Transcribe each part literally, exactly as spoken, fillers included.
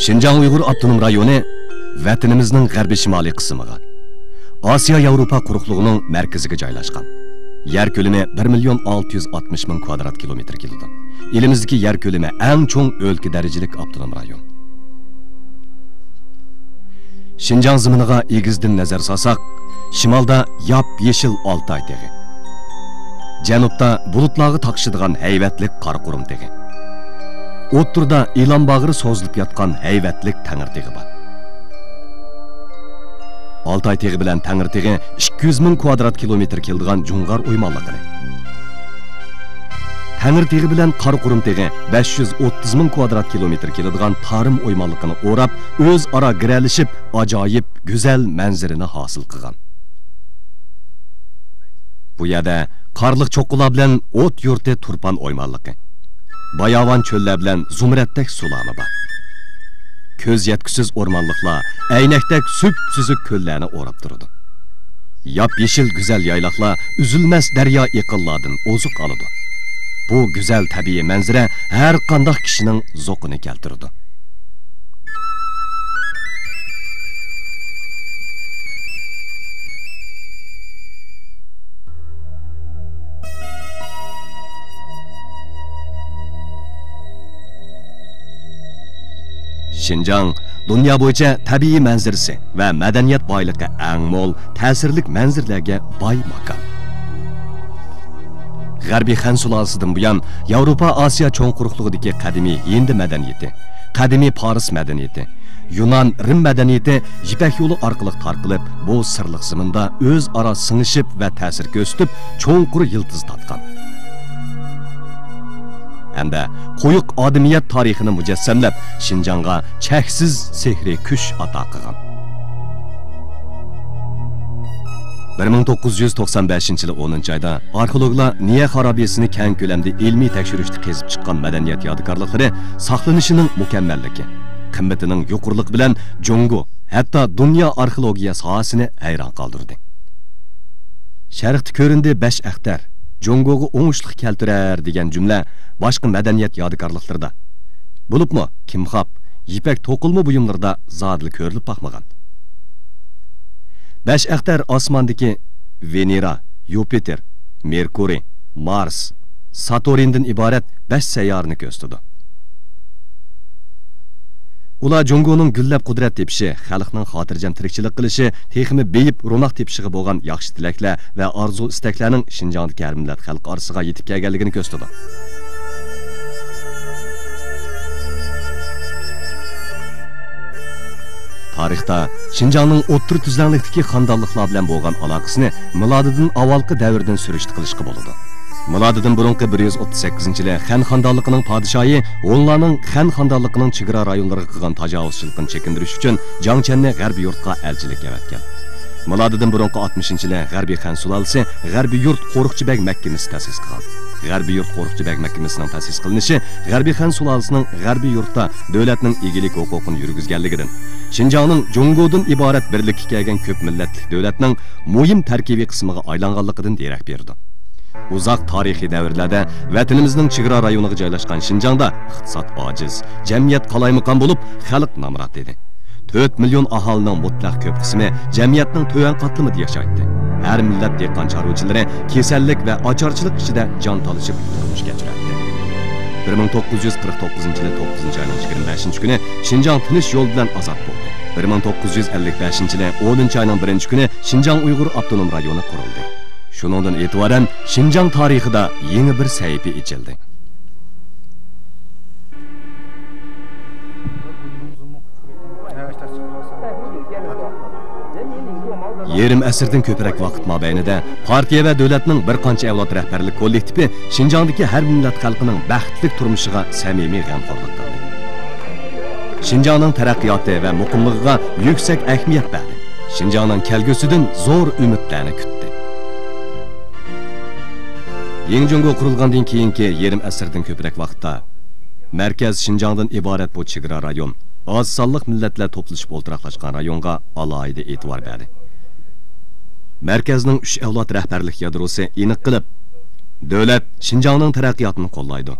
شىنجاڭ ئۇيغۇر ئاپتونوم رايونى ۋەتىنىمىزنىڭ غەربىي شىمالىي قىسمىغا، ئاسىيا ياۋروپا قۇرۇقلۇقىنىڭ مەركىزىگە جايلاشقان. يەر كۆلىمى بىر مىليون ئالتە يۈز ئاتمىش مىڭ كۋادرات كىلومېتىر كېلىدۇ. ئېلىمىزدىكى يەر كۆلىمى ئەڭ چوڭ ئۆلكە دەرىجىلىك ئاپتونوم رايون. شىنجاڭ زېمىنىغا ئېگىزدىن نەزەر سالساق، شىمالدا ياپيېشىل ئالتاي تېغى، جەنۇبتا بۇلۇتلارغا تاقىشىدىغان ھەيۋەتلىك قاراقۇرۇم تېغى، ئوتتۇرىدا ئىلان باغرى سوزۇلۇپ ياتقان ھەيۋەتلىك تەڭرى تېغى بار. ئالتاي تېغى بىلەن تەڭرى تېغى ئىككى يۈز مىڭ كۋادرات كىلومېتىر كېلىدىغان جۇڭغار ئويمانلىقىنى، تەڭرى تېغى بىلەن قاراقۇرۇم تېغى بەش يۈز ئوتتۇز مىڭ كۋادرات كىلومېتىر كېلىدىغان تارىم ئويمانلىقىنى ئوراپ، ئۆزئارا گىرەلىشىپ، ئاجايىپ گۈزەل مەنزىرىنى ھاسىل قىلغان. بۇ يەردە قارلىق چوققىلار بىلەن ئوت يۇرتى تۇرپان ئويمانلىقى، باياۋان چۆللەر بىلەن زۇمرەتتەك سۇلارمۇ بار. كۆز يەتكۈسىز ئورمانلىقلار ئەينەكتەك سۈپسۈزۈك كۆللەرنى ئوراپ تۇرىدۇ. ياپيېشىل گۈزەل يايلاقلار ئۈزۈلمەس دەريا ئېقىنلاردىن ئوزۇق ئالىدۇ. بۇ گۈزەل تەبىئىي مەنزىرە ھەر قانداق كىشىنىڭ زوقىنى كەلتۈرىدۇ. شىنجاڭ دۇنيا بويىچە تەبىئىي مەنزىرىسى ۋە مەدەنىيەت بايلىقى ئەڭ مول، تەسىرلىك مەنزىرىلەرگە باي ماكان. غەربىي خەن سۇلالىسىدىن بۇيان، ياۋروپا ئاسىيا چوڭ قۇرۇقلۇقىدىكى قەدىمىي ھىندى مەدەنىيىتى، قەدىمىي پارس مەدەنىيىتى، يۇنان رىم مەدەنىيىتى يىپەك يولى ئارقىلىق تارقىلىپ، بۇ سىرلىق زېمىندا ئۆزئارا سىڭىشىپ ۋە تەسىر كۆرسىتىپ، چوڭقۇر يىلتىز تارتقان. ھەمدە قويۇق ئادىمىيەت تارىخىنى مۇجەسسەملەپ، شىنجاڭغا چەكسىز سېھرىي كۈچ ئاتا قىلغان. بىر مىڭ توققۇز يۈز توقسان بەشىنچى يىلى ئونىنچى ئايدا ئارخېئولوگلار نىيە خارابىسىنى كەڭ كۆلەمدە ئىلمىي تەكشۈرۈشتە قېزىپ چىققان مەدەنىيەت يادىكارلىقلىرى ساقلىنىشىنىڭ مۇكەممەللىكى، قىممىتىنىڭ يۇقىرىلىقى بىلەن جۇڭگو، ھەتتا دۇنيا ئارخېئولوگىيە ساھەسىنى ھەيران قالدۇردى. شەرقتە كۆرۈندى بەش ئەختەر، جۇڭگوغا ئوڭۇشلۇق كەلتۈرەر دېگەن جۈملە باشقا مەدەنىيەت يادىكارلىقلىرىدا، بولۇپمۇ كىمخاب، يىپەك توقۇلما بۇيۇملىرىدا زادىلا كۆرۈلۈپ باقمىغان. بەش ئەختەر ئاسماندىكى ۋېنېرا، يۇپىتېر، مېركۇرىي، مارس، ساتۇرندىن ئىبارەت بەش سەييارىنى كۆرسىتىدۇ. ئۇلار جۇڭگونىڭ گۈللەپ قۇدرەت تېپىشى، خەلقنىڭ خاتىرجەم تىرىكچىلىك قىلىشى، تېخىمۇ بېيىپ روناق تېپىشىغا بولغان ياخشى تىلەكلەر ۋە ئارزۇ-ئىستەكلەرنىڭ شىنجاڭدىكى ھەر مىللەت خەلق ئارىسىغا يېتىپ كەلگەنلىكىنى كۆرسىتىدۇ. تارىختا شىنجاڭنىڭ ئوتتۇرا تۈزلەڭلىكتىكى خانىدانلىقلار بىلەن بولغان ئالاقىسىنى مىلادىدىن ئاۋۋالقى دەۋردىن سۈرۈشتە قىلىشقا بولىدۇ. مىلادىدىن بۇرۇنقى بىر يۈز ئوتتۇز سەككىزىنچى يىلى خەن خانىدانلىقىنىڭ پادىشاھى ھونلارنىڭ خەن خانىدانلىقىنىڭ چېگرا رايونلىرىغا قىلغان تاجاۋۇزچىلىقىنى چېكىندۈرۈش ئۈچۈن جاڭ چيەننى غەربىي يۇرتقا ئەلچىلىك ئەۋەتكەن. مىلادىدىن بۇرۇنقى ئاتمىشىنچى يىلى غەربىي خەن سۇلالىسى غەربىي يۇرت قورۇقچى بەگ مەھكىمىسى تەسىس قىلغان. غەربىي يۇرت قورۇقچى بەگ مەھكىمىسىنىڭ تەسىس قىلىنىشى غەربىي خەن سۇلالىسىنىڭ غەربىي يۇرتتا دۆلەتنىڭ ئىگىلىك ھوقۇقىنى يۈرگۈزگەنلىكىدىن، شىنجاڭنىڭ جۇڭگودىن ئىبارەت بىرلىككە كەلگەن كۆپ مىللەتلىك دۆلەتنىڭ مۇھىم تەركىبىي قىسمىغا ئايلانغانلىقىدىن دېرەك بېرىدۇ. ئۇزاق تارىخىي دەۋرلەردە ۋەتىنىمىزنىڭ چېگرا رايونىغا جايلاشقان شىنجاڭدا ئىقتىساد ئاجىز، جەمئىيەت قالايمىقان بولۇپ، خەلق نامرات ئىدى. تۆت مىليون ئاھالىنىڭ مۇتلەق كۆپ قىسمى جەمئىيەتنىڭ تۆۋەن قاتلىمىدا ياشايتتى. ھەر مىللەت دېھقان چارۋىچىلىرى كېسەللىك ۋە ئاچارچىلىق ئىچىدە جان تالىشىپ تۇرمۇش كەچۈرەتتى. بىر مىڭ توققۇز يۈز قىرىق توققۇزىنچى يىلى توققۇزىنچى ئاينىڭ يىگىرمە بەشىنچى كۈنى شىنجاڭ تىنچ يول بىلەن ئازاد بولدى. بىر مىڭ توققۇز يۈز ئەللىك بەشىنچى يىلى ئونىنچى ئاينىڭ بىرىنچى كۈنى شىنجاڭ ئۇيغۇر ئاپتونوم رايونى قۇرۇلدى. شۇنىڭدىن ئېتىبارەن شىنجاڭ تارىخىدا يېڭى بىر سەھىپە ئېچىلدى. يېرىم ئەسىردىن كۆپرەك ۋاقىت مابەينىدە پارتىيە ۋە دۆلەتنىڭ بىر قانچە ئەۋلاد رەھبەرلىك كوللېكتىپى شىنجاڭدىكى ھەر مىللەت خەلقىنىڭ بەختلىك تۇرمۇشىغا سەمىمىي غەمخورلۇق قىلدى. شىنجاڭنىڭ تەرەققىياتى ۋە مۇقىملىقىغا يۈكسەك ئەھمىيەت بەردى. شىنجاڭنىڭ كەلگۈسىدىن زور ئۈمىدلەرنى كۈتتى. يېڭى جۇڭگو قۇرۇلغاندىن كېيىنكى يېرىم ئەسىردىن كۆپرەك ۋاقىتتا، مەركەز شىنجاڭدىن ئىبارەت بۇ چېگرا رايون، ئاز سانلىق مىللەتلەر توپلىشىپ ئولتۇراقلاشقان رايونغا ئالاھىدە ئېتىبار بەردى. مەركەزنىڭ ئۈچ ئەۋلاد رەھبەرلىك يادروسى ئېنىق قىلىپ، دۆلەت شىنجاڭنىڭ تەرەققىياتىنى قوللايدۇ.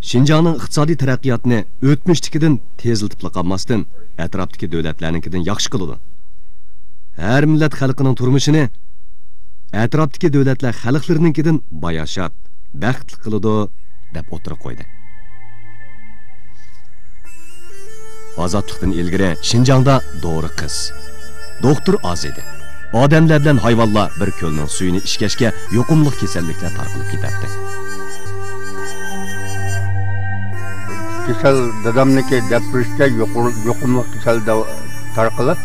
شىنجاڭنىڭ ئىقتىسادىي تەرەققىياتىنى ئۆتمۈشتىكىدىن تېزلىتىپلا قالماستىن، ئەتراپتىكى دۆلەتلەرنىڭكىدىن ياخشى قىلىدۇ. ھەر مىللەت خەلقىنىڭ تۇرمۇشىنى ئەتراپتىكى دۆلەتلەر خەلقلىرىنىڭكىدىن باياشات، بەختلىك قىلىدۇ، دەپ ئوتتۇرىغا قويدى. ئازادلىقتىن ئىلگىرى شىنجاڭدا دورا قىس، دوختۇر ئاز ئىدى. ئادەملەر بىلەن ھايۋانلار بىر كۆلنىڭ سۈيىنى ئىچكەچكە يۇقۇملۇق كېسەللىكلەر تارقىلىپ كېتەتتى. كېسەل دادامنىكى دەپ بېرىشتە يۇقۇر-، يۇقۇملۇق كېسەل داۋ-، تارقىلىپ،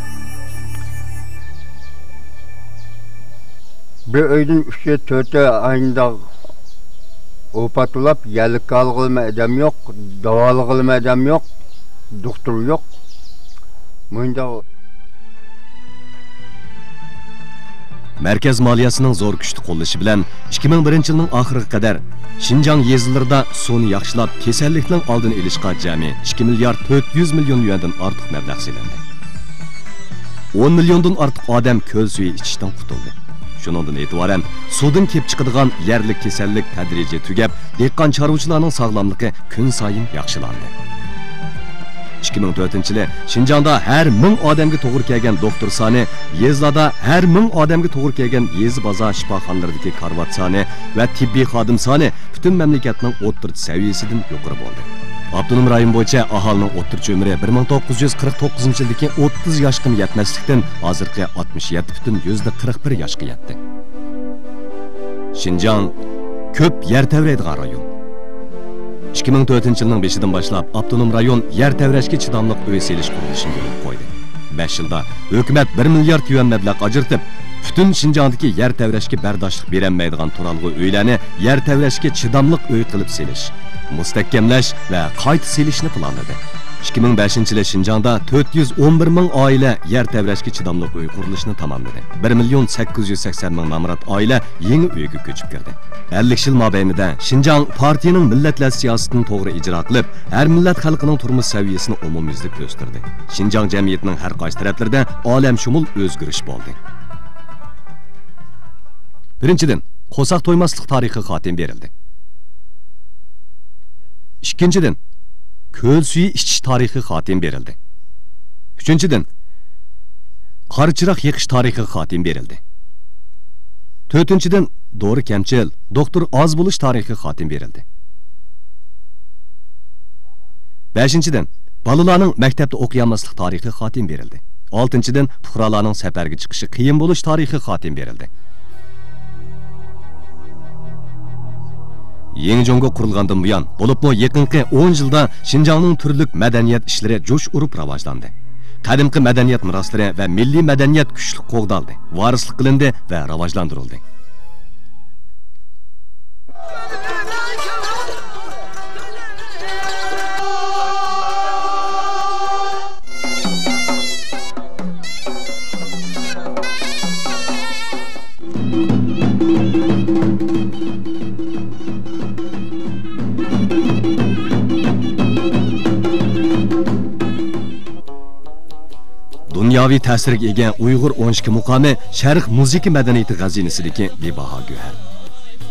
بىر ئۆيدىن ئۈچى، تۆتى ئاينىدا ئوپات بولاپ، يەرلىككە ئالغىلىمۇ ئادەم يوق، داۋالىغىلىمۇ ئادەم يوق، دوختۇر يوق. مۇنداق. مەركەز مالىيەسىنىڭ زور كۈچتە قوللىشى بىلەن ئىككى مىڭ بىرىنچى يىلنىڭ ئاخىرىغا قەدەر شىنجاڭ يېزىلىرىدا سۇنى ياخشىلاپ، كېسەللىكنىڭ ئالدىنى ئېلىشقا جەمئىي ئىككى مىليارد تۆت يۈز مىليون يۈەندىن ئارتۇق مەبلەغ سېلىندى. ئون مىليوندىن ئارتۇق ئادەم كۆل سۈيى ئىچىشتىن قۇتۇلدى. شۇنىڭدىن ئېتىبارەن سۇدىن كېلىپ چىقىدىغان يەرلىك كېسەللىك تەدرىجىي تۈگەپ، دېھقان چارۋىچىلارنىڭ ساغلاملىقى كۈن سايىن ياخشىلاندى. ئىككى مىڭ تۆتىنچى يىلى شىنجاڭدا ھەر مىڭ ئادەمگە توغرا كەلگەن دوختۇر سانى، يېزىلاردا ھەر مىڭ ئادەمگە توغرا كەلگەن يېزا بازار شىپاخانىلىرىدىكى كارىۋات سانى ۋە تېببىي خادىم سانى پۈتۈن مەملىكەتنىڭ ئوتتۇرىچە سەۋىيەسىدىن يۇقىرى بولدى. ئاپتونوم رايون بويىچە ئاھالىنىڭ ئوتتۇرىچە ئۆمرى بىر مىڭ توققۇز يۈز قىرىق توققۇزىنچى يىلدىكى ئوتتۇز ياشقىمۇ يەتمەسلىكتىن، ھازىرقى ئاتمىش يەتتە پۈتۈن يۈزدە قىرىق بىر ياشقا يەتتى. شىنجاڭ كۆپ يەر تەۋرەيدىغان رايون. ئىككى مىڭ تۆتىنچى يىلنىڭ بېشىدىن باشلاپ، ئاپتونوم رايون يەر تەۋرەشكە چىداملىق ئۆي سېلىش قۇرۇلۇشىنى يولغا قويدى. بەش يىلدا ھۆكۈمەت بىر مىليارد يۈەن مەبلەغ ئاجرىتىپ، پۈتۈن شىنجاڭدىكى يەر تەۋرەشكە بەرداشلىق بېرەلمەيدىغان تۇرالغۇ ئۆيلەرنى يەر تەۋرەشكە چىداملىق ئۆي قىلىپ سېلىش، مۇستەھكەملەش ۋە قايتا سېلىشنى پىلانلىدى. ئىككى مىڭ بەشىنچى يىلى شىنجاڭدا تۆت يۈز ئون بىر مىڭ ئائىلە يەر تەۋرەشكە چىداملىق ئۆي قۇرۇلۇشىنى تاماملىدى. بىر مىليون سەككىز يۈز سەكسەن مىڭ نامرات ئائىلە يېڭى ئۆيگە كۆچۈپ كىردى. ئەللىك يىل مابەينىدە شىنجاڭ پارتىيىنىڭ مىللەتلەر سىياسىتىنى توغرا ئىجرا قىلىپ، ھەر مىللەت خەلقىنىڭ تۇرمۇش سەۋىيەسىنى ئومۇميۈزلۈك ئۆستۈردى. شىنجاڭ جەمئىيىتىنىڭ ھەر قايسى تەرەپلىرىدە ئالەمشۇمۇل ئۆزگىرىش بولدى. بىرىنچىدىن، قورساق تويماسلىق تارىخىغا خاتىمە بېرىلدى. ئىككىنچىدىن، كۆل سۈيى ئىچىش تارىخىغا خاتىمە بېرىلدى. ئۈچىنچىدىن، قارا چىراغ يېقىش تارىخىغا خاتىمە بېرىلدى. تۆتىنچىدىن، دورا كەمچىل، دوختۇر ئاز بولۇش تارىخىغا خاتىمە بېرىلدى. بەشىنچىدىن، بالىلارنىڭ مەكتەپتە ئوقۇيالماسلىق تارىخىغا خاتىمە بېرىلدى. ئالتىنچىدىن، پۇقرالارنىڭ سەپەرگە چىقىشى قىيىن بولۇش تارىخىغا خاتىمە بېرىلدى. يېڭى جۇڭگو قۇرۇلغاندىن بۇيان، بولۇپمۇ يېقىنقى ئون يىلدا شىنجاڭنىڭ تۈرلۈك مەدەنىيەت ئىشلىرى جۇش ئۇرۇپ راۋاجلاندى. قەدىمكى مەدەنىيەت مىراسلىرى ۋە مىللىي مەدەنىيەت كۈچلۈك قوغدالدى، ۋارىسلىق قىلىندى ۋە راۋاجلاندۇرۇلدى. دۇنياۋى تەسىرگە ئىگە ئۇيغۇر ئون ئىككى مۇقامى شەرق مۇزىكا مەدەنىيىتى خەزىنىسىدىكى بىباھا گۆھەر.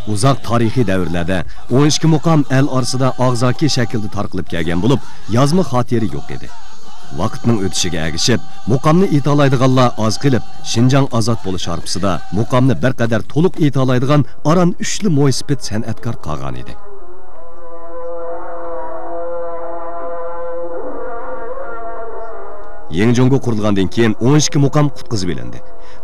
ئۇزاق تارىخىي دەۋرلەردە ئون ئىككى مۇقام ئەل ئارىسىدا ئاغزاكى شەكىلدە تارقىلىپ كەلگەن بولۇپ، يازما خاتىرە يوق ئىدى. ۋاقىتنىڭ ئۆتۈشىگە ئەگىشىپ، مۇقامنى ئېيتالايدىغانلار ئاز قېلىپ، شىنجاڭ ئازاد بولۇش ھارپىسىدا مۇقامنى بىر قەدەر تولۇق ئېيتالايدىغان ئاران ئۈچلا مويسىپىت سەنئەتكار قالغانىدى. يېڭى جۇڭگو قۇرۇلغاندىن كېيىن ئون ئىككى مۇقام قۇتقۇزۇۋېلىندى.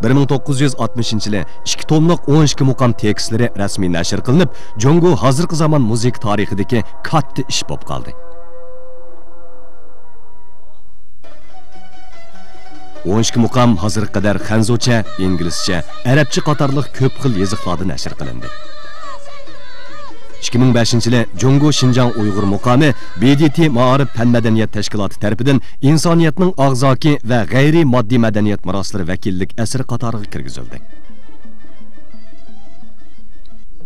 بىر مىڭ توققۇز يۈز ئاتمىشىنچى يىلى ئىككى توملۇق ئون ئىككى مۇقام تېكىستلىرى رەسمىي نەشر قىلىنىپ، جۇڭگو ھازىرقى زامان مۇزىكا تارىخىدىكى كاتتا ئىش بولۇپ قالدى. ئون ئىككى مۇقام ھازىرغا قەدەر خەنزۇچە، ئىنگلىزچە، ئەرەبچە قاتارلىق كۆپ خىل يېزىقلاردا نەشر قىلىندى. ئىككى مىڭ بەشىنچى يىلى جۇڭگو شىنجاڭ ئۇيغۇر مۇقامى ب د ت مائارىپ پەن مەدەنىيەت تەشكىلاتى تەرىپىدىن ئىنسانىيەتنىڭ ئاغزاكى ۋە غەيرىي ماددىي مەدەنىيەت مىراسلىرى ۋەكىللىك ئەسىرى قاتارىغا كىرگۈزۈلدى.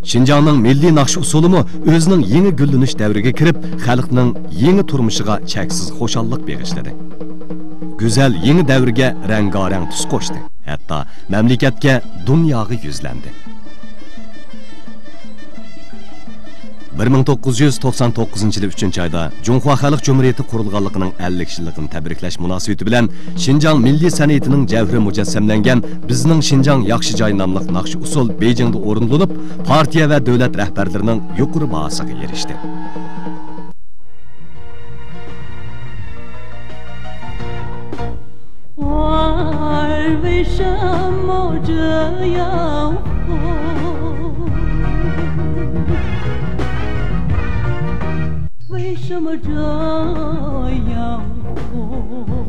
شىنجاڭنىڭ مىللىي ناخشا ئۇسسۇلىمۇ ئۆزىنىڭ يېڭى گۈللىنىش دەۋرىگە كىرىپ، خەلقنىڭ يېڭى تۇرمۇشىغا چەكسىز خۇشاللىق بېغىشلىدى. گۈزەل يېڭى دەۋرگە رەڭگارەڭ تۈس قوشتى، ھەتتا مەملىكەتكە، دۇنياغا يۈزلەندى. بىر مىڭ توققۇز يۈز توقسان توققۇزىنچى يىلى ئۈچىنچى ئايدا جۇڭخۇا خەلق جۇمھۇرىيىتى قۇرۇلغانلىقىنىڭ ئەللىك يىللىقىنى تەبرىكلەش مۇناسىۋىتى بىلەن شىنجاڭ مىللىي سەنئىتىنىڭ جەۋھىرى مۇجەسسەملەنگەن بىزنىڭ شىنجاڭ ياخشى جاي ناملىق ناخشا ئۇسسۇل بېيجىڭدا ئورۇنلىنىپ، پارتىيە ۋە دۆلەت رەھبەرلىرىنىڭ يۇقىرى باھاسىغا ئېرىشتى. 花儿为什么这样红？为什么这样红？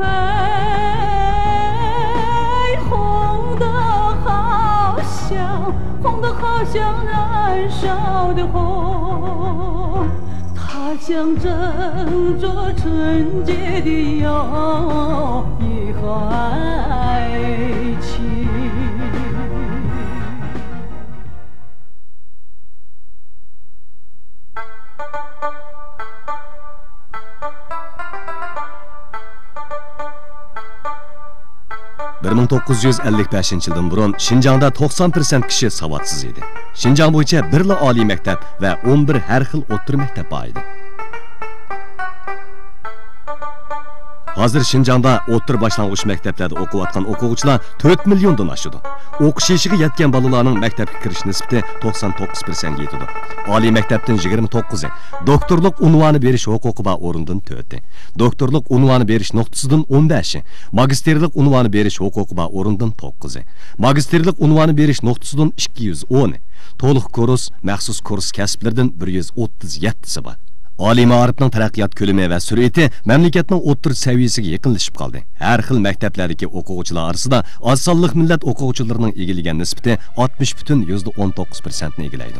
哎，红的好像，红的好像燃烧的火。 它象征着纯洁的友谊和爱情。 بىر مىڭ توققۇز يۈز ئەللىك بەشىنچى يىلدىن بۇرۇن شىنجاڭدا توقسان پىرسەنت كىشى ساۋاتسىز ئىدى. شىنجاڭ بويىچە بىرلا ئالىي مەكتەپ ۋە ئون بىر ھەر خىل ئوتتۇرا مەكتەپ بار ئىدى. ھازىر شىنجاڭدا ئوتتۇرا باشلانغۇچ مەكتەپلەردە ئوقۇۋاتقان ئوقۇغۇچىلار تۆت مىليوندىن ئاشىدۇ. ئوقۇش يېشىغا يەتكەن بالىلارنىڭ مەكتەپكە كىرىش نىسبىتى توقسان توققۇز پىرسەنتكە يېتىدۇ. ئالىي مەكتەپتىن يىگىرمە توققۇزى، دوكتورلۇق ئۇنۋانى بېرىش ھوقۇقى بار ئورۇندىن تۆتى، دوكتورلۇق ئۇنۋانى بېرىش نۇقتىسىدىن ئون بەشى، ماگىستىرلىق ئۇنۋانى بېرىش ھوقۇقى بار ئورۇندىن توققۇزى، ماگىستىرلىق ئۇنۋانى بېرىش نۇقتىسىدىن ئىككى يۈز ئونى، تولۇق كۇرس، مەخسۇس كۇرس كەسىپلىرىدىن بىر يۈز ئوتتۇز يەتتىسى بار. ئالىي مائارىپنىڭ تەرەققىيات كۆلىمى ۋە سۈرئىتى مەملىكەتنىڭ ئوتتۇرا سەۋىيەسىگە يېقىنلىشىپ قالدى. ھەر خىل مەكتەپلەردىكى ئوقۇغۇچىلار ئارىسىدا ئاز سانلىق مىللەت ئوقۇغۇچىلىرىنىڭ ئىگىلىگەن نىسبىتى ئاتمىش پۈتۈن يۈزدە ئون توققۇز پىرسەنتنى ئىگىلەيدۇ.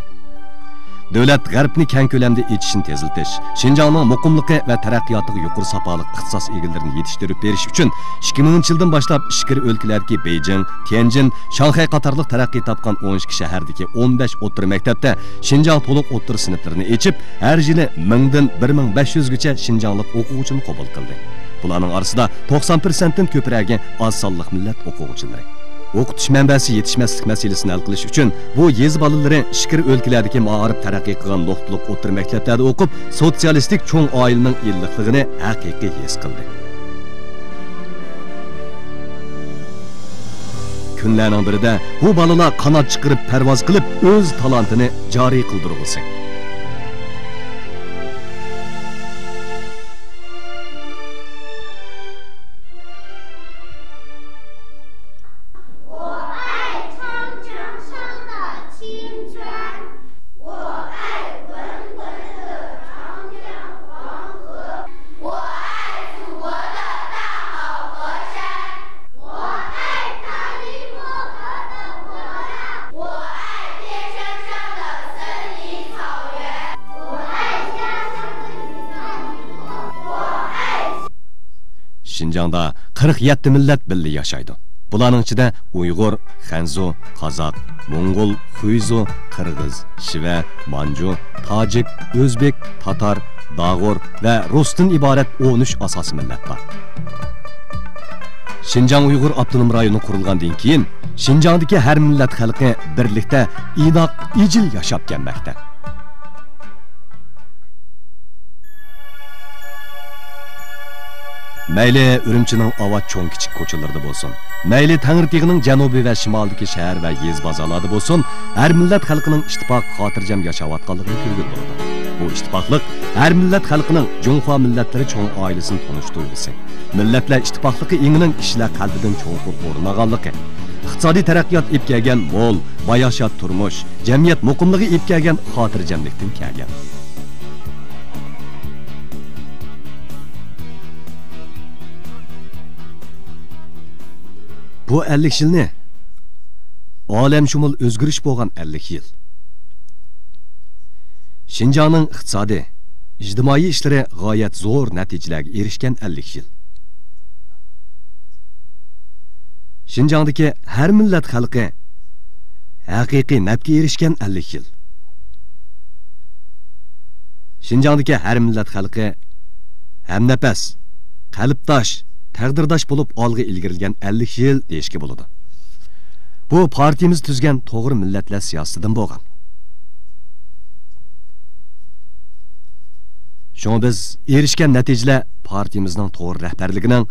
دۆلەت غەربنى كەڭ كۆلەمدە ئېچىشنى تېزلىتىش، شىنجاڭنىڭ مۇقىملىقى ۋە تەرەققىياتىغا يۇقىرى ساپالىق ئىختىساس ئىگىلىرىنى يېتىشتۈرۈپ بېرىش ئۈچۈن ئىككى مىڭىنچى يىلدىن باشلاپ ئىچكىرى ئۆلكىلەردىكى بېيجىڭ، تيەنجىن، شاڭخەي قاتارلىق تەرەققىي تاپقان ئون ئىككى شەھەردىكى ئون بەش ئوتتۇرا مەكتەپتە شىنجاڭ تولۇق ئوتتۇرا سىنىپلىرىنى ئېچىپ، ھەر يىلى مىڭدىن بىر مىڭ بەش يۈزگىچە شىنجاڭلىق ئوقۇغۇچىنى قوبۇل قىلدى. بۇلارنىڭ ئارىسىدا توقسان پىرسەنتتىن كۆپرەكى ئاز سانلىق مىللەت ئوقۇغۇچىلىرى. ئوقۇتۇش مەنبەسى يېتىشمەسلىك مەسىلىسىنى ھەل قىلىش ئۈچۈن بۇ يېزا بالىلىرى ئىچكىرى ئۆلكىلەردىكى مائارىپ تەرەققىي قىلغان نۇقتىلىق ئوتتۇرا مەكتەپلەردە ئوقۇپ، سوتسىيالىستىك چوڭ ئائىلىنىڭ ئىللىقلىقىنى ھەقىقىي ھېس قىلدى. كۈنلەرنىڭ بىرىدە بۇ بالىلار قانات چىقىرىپ پەرۋاز قىلىپ، ئۆز تالانتىنى جارى قىلدۇرغۇسى. 我爱长江上的清泉，我爱滚滚的长江黄河，我爱祖国的大好河山，我爱塔里木盆的波浪，我爱天山上的森林草原，我爱家乡的云彩云朵，我爱 شىنجاڭدا قىرىق يەتتە مىللەت بىللە ياشايدۇ. بۇلارنىڭ ئىچىدە ئۇيغۇر، خەنزۇ، قازاق، موڭغۇل، خۇيزۇ، قىرغىز، شىۋە، مانجۇ، تاجىك، ئۆزبېك، تاتار، داغۇر ۋە رۇستىن ئىبارەت ئون ئۈچ ئاساسىي مىللەت بار. شىنجاڭ ئۇيغۇر ئاپتونوم رايونى قۇرۇلغاندىن كېيىن، شىنجاڭدىكى ھەر مىللەت خەلقى بىرلىكتە ئىناق، ئىجىل ياشاپ كەلمەكتە. مەيلى ئۈرۈمچىنىڭ ئاۋات چوڭ-كىچىك كوچىلىرىدا بولسۇن، مەيلى تەڭرىتېغىنىڭ جەنۇبى ۋە شىمالىدىكى شەھەر ۋە يېزا بازارلاردا بولسۇن، ھەر مىللەت خەلقىنىڭ ئىتتىپاق، خاتىرجەم ياشاۋاتقانلىقىنى كۆرگىلى بولىدۇ. بۇ ئىتتىپاقلىق ھەر مىللەت خەلقىنىڭ جۇڭخۇا مىللەتلىرى چوڭ ئائىلىسىنى تونۇش تۇيغۇسى، مىللەتلەر ئىتتىپاقلىقى ئېڭىنىڭ كىشىلەر قەلبىدىن چوڭقۇر ئورۇن ئالغانلىقى، ئىقتىسادىي تەرەققىيات ئېلىپ كەلگەن مول، باياشات تۇرمۇش، جەمئىيەت مۇقىملىقى ئېلىپ كەلگەن خاتىرجەملىكتىن كەلگەن. بۇ ئەللىك يىلنى ئالەمشۇمۇل ئۆزگىرىش بولغان ئەللىك يىل. شىنجاڭنىڭ ئىقتىسادىي، ئىجتىمائىي ئىشلىرى غايەت زور نەتىجىلەرگە ئېرىشكەن ئەللىك يىل. شىنجاڭدىكى ھەر مىللەت خەلقى ھەقىقىي نەپكە ئېرىشكەن ئەللىك يىل. شىنجاڭدىكى ھەر مىللەت خەلقى ھەمنەپەس، قەلبداش، تەقدىرداش بولۇپ ئالغا ئىلگىرىلىگەن ئەللىك يىل دېيىشكە بولىدۇ. بۇ پارتىيىمىز تۈزگەن توغرا مىللەتلەر سىياسىتىدىن بولغان. شۇڭا بىز ئېرىشكەن نەتىجىلەر پارتىيىمىزنىڭ توغرا رەھبەرلىكىنىڭ،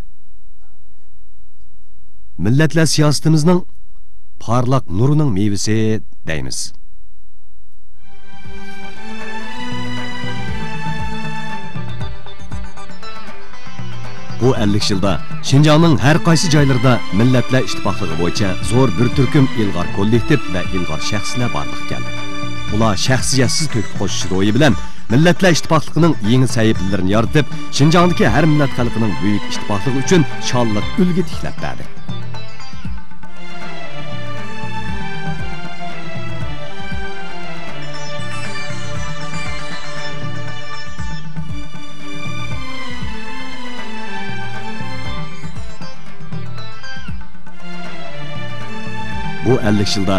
مىللەتلەر سىياسىتىمىزنىڭ پارلاق نۇرىنىڭ مېۋىسى دەيمىز. بۇ ئەللىك يىلدا شىنجاڭنىڭ ھەر قايسى جايلىرىدا مىللەتلەر ئىتتىپاقلىقى بويىچە زور بىر تۈركۈم ئىلغار كوللېكتىپ ۋە ئىلغار شەخسلەر بارلىققا كەلدى. ئۇلار شەخسىيەتسىز تۆھپە قوشۇش روھى بىلەن مىللەتلەر ئىتتىپاقلىقىنىڭ يېڭى سەھىپىلىرىنى يارىتىپ، شىنجاڭدىكى ھەر مىللەت خەلقىنىڭ بۈيۈك ئىتتىپاقلىقى ئۈچۈن شانلىق ئۈلگە تىكلەپ بەردى. بۇ ئەللىك يىلدا